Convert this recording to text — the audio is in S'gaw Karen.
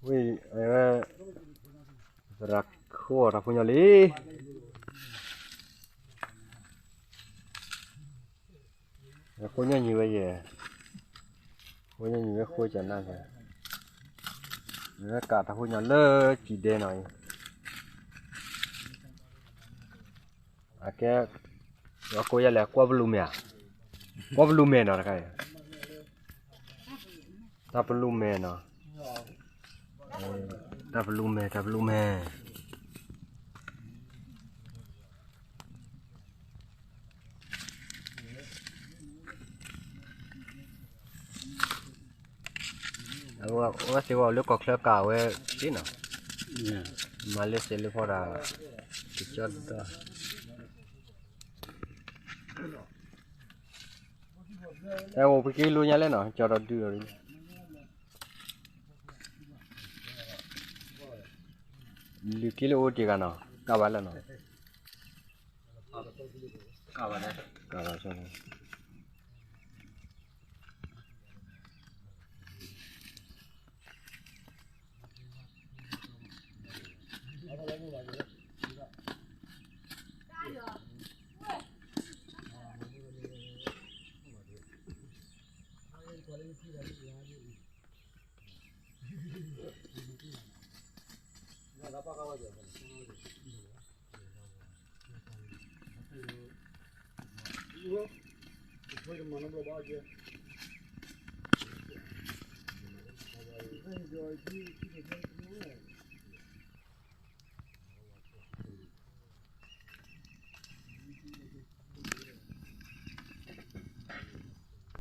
ဝဲ, သရၣ်ခိၣ်တၢ်ဖိညီလံ, ခိၣ်ညီနုၤဝဲယဲၢ်, ခိၣ်ညီနုၤဝဲဃိကနၣ်, ဝဲကးတၢ်ဖိညီလၢစံးဒဲနီၤ, အကဲ, အကိးယၤလဲၣ် ကွၢ်ပလူၤမဲာ်ဧါ, ကွၢ်ပလူၤမဲာ်နီၤတခါအံၤ, တၢ်ပလူၤမဲာ်နီၤ, တၢ်ပလူၤမဲာ် တၢ်ပလူၤမဲာ် အဝဲသ့ၣ်ဝဲလၢကီၢ်ချၢကးဝဲသ့ၣ်နီၤ, မၤလၢစဲးလၢဖီဒၣ်, ကကၠီဒီး, အဲ အိၣ်ပက့ၤလိာ်ညါလဲၣ်နီၤ ကၠီဒီးဒုးဒီး, လုၢ်က့ၤလၢအိၣ်တ့ၢ်ဂၤနီၤ ကးဘၣ်လၢနီၤ, ကးဘၣ်,